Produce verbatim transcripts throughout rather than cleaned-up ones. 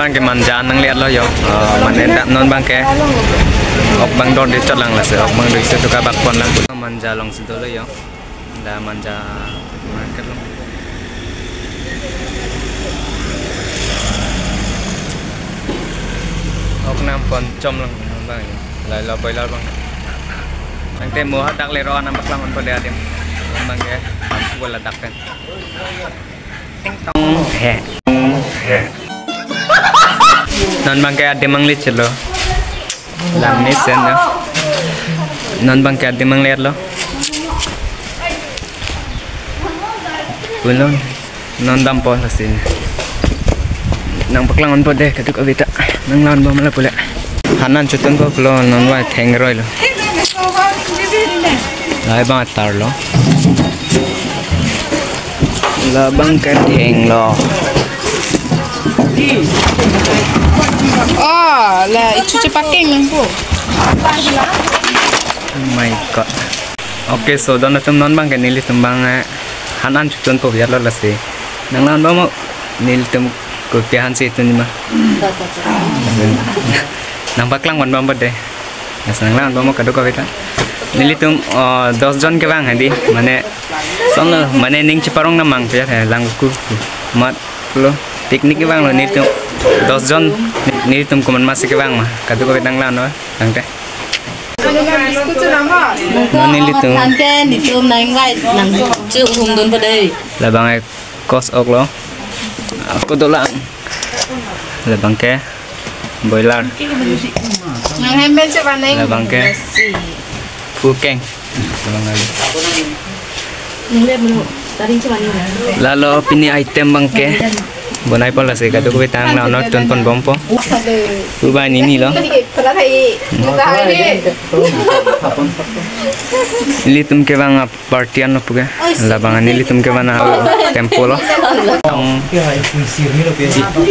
Abang ke manja nangle-etlo yo. Oh, mane dak non abang ke ok abang dor di chot lang lasi, ok abang dor di chot kabak pon lang. Manja alongsi dolo yo. Dak manja market along. Ok nangpon chom lang abang yo. Lahelo boiler abang. Tangte mo hadak le ro nangpaklang ponpo dei adim. Abang ke, bola dak pen. Ting tong. He. Non abang ke adim nangle-etlo. Lang mesen na. Non abang ke adim nangle-etlo. Pulo non dampo lasi. Nangpaklang ponpo dei kadokave ta. Nanglang ponpo ma la pule. Han an chotunpo pulo non vai theng roilo. Lahai abang atarlo. Labang ke thenglo. Oh, la ichu chepaking nangpo. Oh my God. Okay, so don atum non abang ke nelitum abang, eh, han an chotunpo biar lo lasi. Nanglang ponpo mo nelitum kopi ahan si tun ma. Nangpaklang ponpo dei. Yes, nanglang ponpo kadokave ta. Nelitum, oh, dos jon kevang hadi. Mane, sonlo, mane ning cheparong nangmang pia he lang ku. Mat lo, picnic kevanglo nelitum dos jon, nelitum komat masi kevang ma. Kadokave nanglang no, tangte. Nelitum. Thanke, nelitum nang invite, nangchehum dunpo dei. Labang e kos oklo. Ako dolang. Labang ke boiler. Nang hemben si paning. Labang ke pukeng. Labang lagi. Nang le menu taring si paning. Lahelo pini item abang ke. Bonai pon lasi kadokave ta nanglang no tun ponbompo. Pu abang nini lo. Nelitum kevang ap party anlo puke. Labang nelitum kevang tempo lo.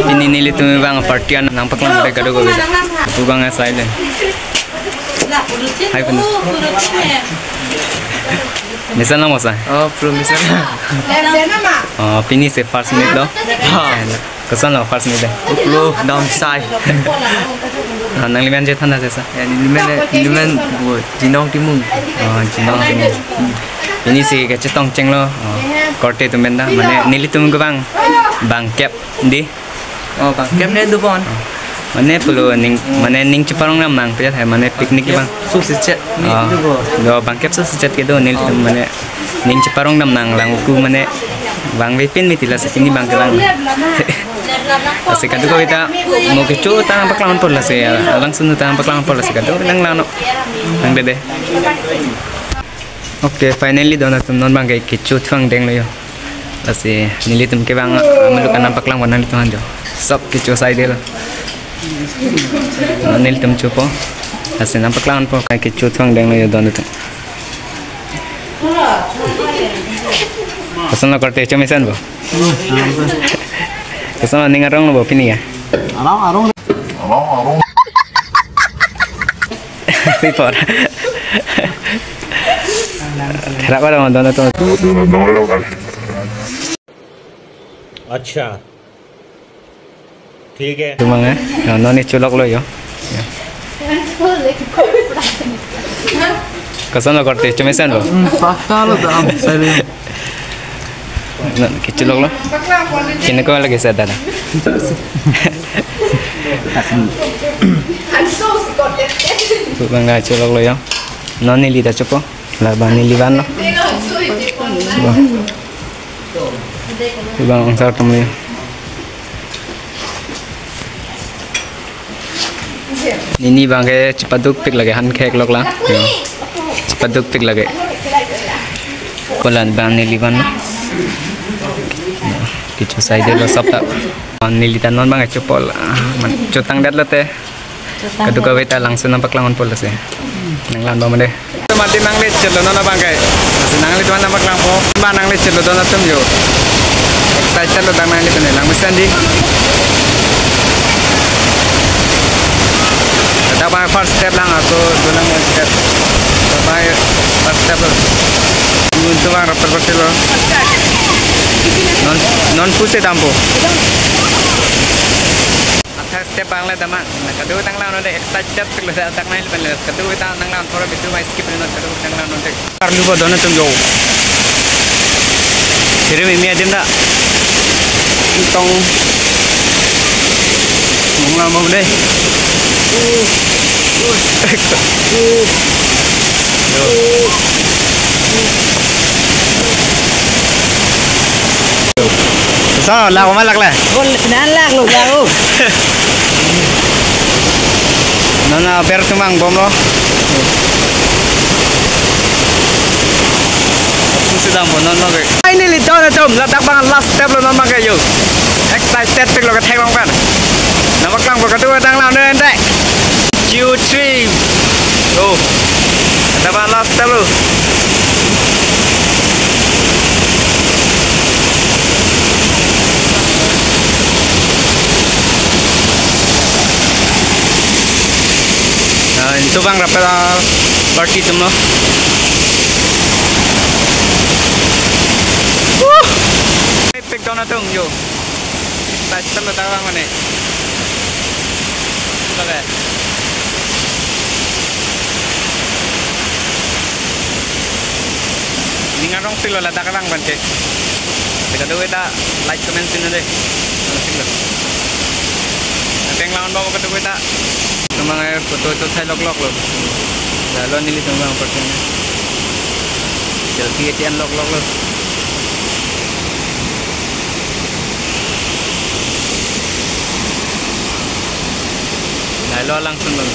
Pini nelitum kevang party an nangpaklang dei kadokave. Pu abang asai le. Hai pun. Mesen lang mo sai. Oh, pulo mesen. Oh, pini si first meet lo. Ha. Kosonlo first meet dei? Pulo damsai. Ah, nanglimen chethan na sesa. Ya, nelimen, nelimen bo Jinong Timung. Oh, Jinong Timung. Pini si kachetong chenglo. Oh, korte atum pen ta. Mane nelitum kevang bangkep dei. Oh, bangkep ne do bon. Mane pulo ning, mane ning cheparong nangmang pia he, mane picnic kevang. Sukseset. Ah, do bangkep sukseset kedo nelitum mane ning cheparong nangmang lang ku mane vangve pin mati lasi pini abang kevang. Lasi kadokave ta mo kecho ta nangpaklang ponpo lasi, alangsun ta nangpaklang ponpo lasi kadokave nanglang no. Nang dede. Okay, finally don atum non abang ke kecho thuang denglo yo. Lasi nelitum kevang amaluk an nangpaklang pon nanglitum aphan jo. Sob kecho sai dei lo. Non nelitum chopo. Lasi nangpaklang ponpo kai kecho thuang denglo yo don atum. Kosonlo korte, chomesen bo? Kosonlo, ning aronglo bo pini ya? Arong, arong. Pipor. Therak pada nonton itu. अच्छा, ठीक है। Tumang eh. No, non ni choloklo yo. Kosonlo korte, chomesen bo? Hmm, pasta lo dam, sorry. Non kecholoklo. Kini ko lagi sa dada. Pu abang kacholoklo yo. Non neli ta chopo. Labang neli vanlo. Bang. Pu abang angsar atum le. Nini abang ke chepadukpik lake, han khek lok la. Chepadukpik lake. Kolan abang neli van. Kecho sai dei lo sob ta. Neli ta non abang ke chopol. Ah, man, chotang det lote. Kadokave ta langsun nangpaklang ponpo lasi. Nanglang ba mane. Mati nanglechetlo non abang ke. Lasi nanglitum aphan nangpaklangpo. Ba nanglechetlo don atum yo. Excited lo dak nanglitum ne lang mesen dei. Dak abang first step lang ako dolang step. Dak abang first step lo. Nguntu abang rapper patelo. Non, non puse dampo. Step bang le damang. Na kado tang lang non de, excited pik lo, dak nai pen le. Kado tang lang non, pura video mai skip ri non, kado tang lang non de. Karlu ba don atum yo. Kiri mi mi adim da. Tong. Mung lang bom de. Yo. Sa lak ma lak le. Bol sinan lak lo lak o. Nana ber kemang bom lo. Susi dam pon non lo ke. Finally don atum, ladak bang last step lo non bang ke yo. Excited pik lo ke thek long pen. Nabak lang bo kado tang lang non de. Two, three. Oh. Dapat last talu. Nah, itu bang rapet, ah, party atum lo. Wuh. Pik don atum yo. Excited lo tang lang mane. Oke. Ning arong pik lo ladak lang ban ke. Kado kave ta like comment si non de. Arong pik lo. Ateng lawan bawa kado kave ta. Kemang ai photo chot thai lok lok lo. Lalo nelitum bang photo ni. Selfie etian lok lok lo. Nai lo lang sun bang.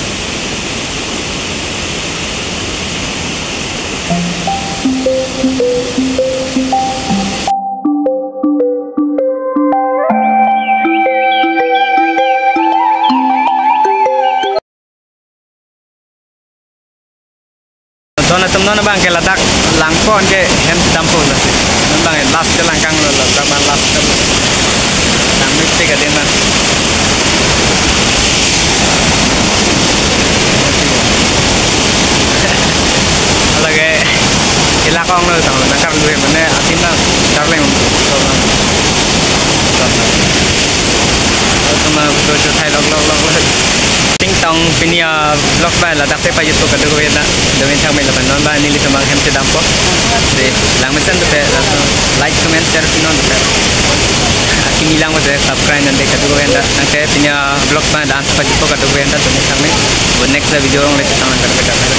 Don atum non bang ke ladak lang pon ke hem dampo lasi. Non bang last ke lang kang lo, ladak bang last ke lo. Nang mik tik adin man. Lake ila kong lo tang lo, nang karlu he mane atin na darling. Atum photo thai lok lok lok lok. Ting tong pini a vlog ba ladak si pajutpo kado kave ta. Domin thang me laban non ba nelitum bang hem si dampo. Si lang mesen dope, like, comment, share si non dope. Akimi lang ba subscribe non de kado kave ta. Nang ke pini a vlog ba dan si pajutpo kado kave ta, domin thang me. Bo next video along le tang lang kado kave ta.